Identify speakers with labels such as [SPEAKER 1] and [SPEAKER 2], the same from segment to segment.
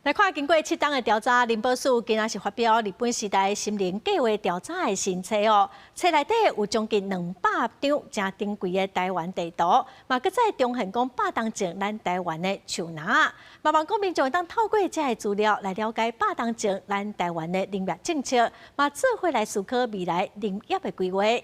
[SPEAKER 1] 來看，經過7冬的調查，林保署今仔是發表日本時代森林計劃調查的新冊哦。冊內底有將近200張誠珍貴的台灣地圖，嘛閣再重現講100冬前咱台灣的樹林。嘛望講民眾會當透過這个資料來了解100冬前咱台灣的林業政策，嘛做伙來思考未來林業的規劃。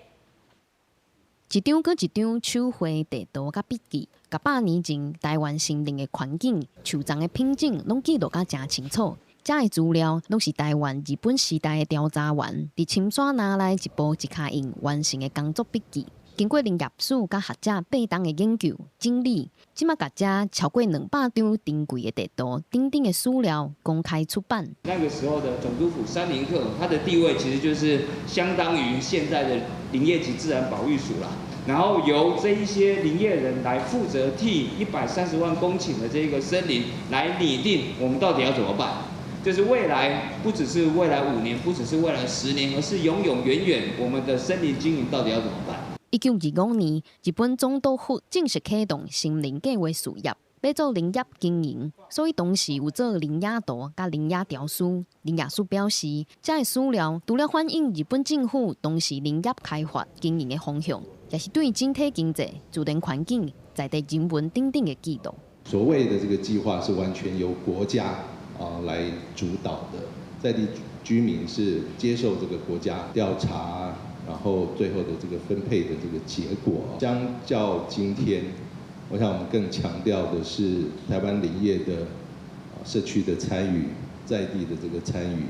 [SPEAKER 2] 一張閣一張手繪地圖佮筆記，共百年前台灣森林的環境、樹叢的品種，攏記錄甲誠清楚。這个資料攏是台灣日本時代的調查員佇深山林內一步一跤印完成的工作筆記。經過林業署佮學者8冬的研究整理，這馬共這超過200張珍貴的地圖等等的史料公開出版。
[SPEAKER 3] 那個時候的總督府山林課，它的地位其實就是相當於現在的林業及自然保育署啦。然後由這一些林業人來負責替130萬公頃的這個森林來擬定我們到底要怎麼辦，就是未來不只是未來5年，不只是未來10年，而是永永遠遠我們的森林經營到底要怎麼辦。
[SPEAKER 2] 1925年，日本總督府正式啟動森林計劃事業，欲做林業經營，所以當時有做林野圖佮林野調書。林業署表示，這个史料除了反映日本政府當時林業開發經營的方向，也是對整體經濟、自然環境、在地人文等等的記錄。
[SPEAKER 4] 所謂的這個計劃是完全由國家啊來主導的，在地居民是接受這個國家調查，然後最後的這個分配的這個結果。相較今天，我想我們更強調的是台灣林業的社區的參與，在地的這個參與，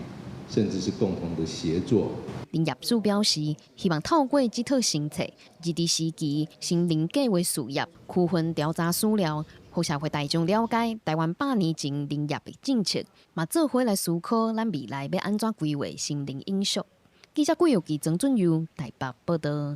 [SPEAKER 4] 甚至是共同的協作。
[SPEAKER 2] 林業署表示，希望透過這套新冊，日治時期森林計劃事業區分調查史料，予社會大眾了解台灣百年前林業的政策，嘛做伙來思考咱未來欲按怎規劃森林永續。記者郭玉琪、曾俊佑台北報道。